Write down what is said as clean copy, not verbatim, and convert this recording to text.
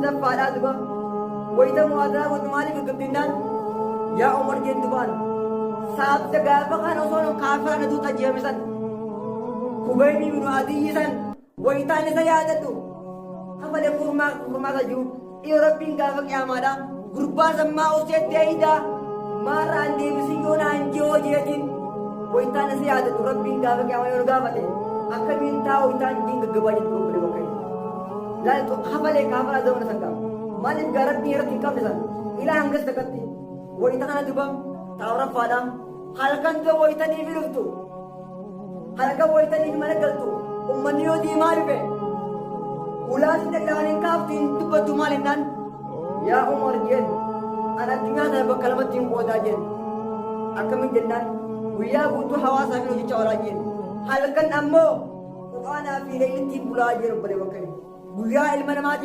Sadaffaadhaa duba wayita muhaadaraa gootu maaliif gaggabdinnaan yaa Umar jeen dubaan saabta gaafa kan osoo kaafira na duuta jeeme san Kubaybii binu Adiyyi san wayitaan isa yaadadhu kafale kurmaa kurmaa ka jiru iyo Rabbiin gaafa qiyaamaadha gurbaa san maa useetti eeydaa maarraan deebisin yoo naan jiyoo jeetiin wayitaan isa yaadadhu Rabbiin gaafa qiyaamaa yoo nu gaafate akkamiin taa wayitaan jiin gaggabaa jettu obbolee bakka Laal kafalee kaafara zamana san gaafa. Maaliif gaa Rabbiin irratti hin qabne san. Ilaa hangas takkatti wayita kana duba taa'uraffaadha. Halkan dura wayitanii fi dhuftu. Halkan wayitanii fi mana galtu. Ummanni yoo diimaa dhufe. Ulaa si dhaga'an hin kaaftu hin dubbattu maal jennaan. Yaa Umar jeen an addunyaa tana bakka lamatti hin qoodaa jeen. Akkamiin jennaan guyyaa guutuu hawaasaa fi hojjechaa oolaa jeen. Halkan ammoo Qur'aanaa fi leeylittiin bulaa jeen obbolee bakka. Guyyaa ilma namaati.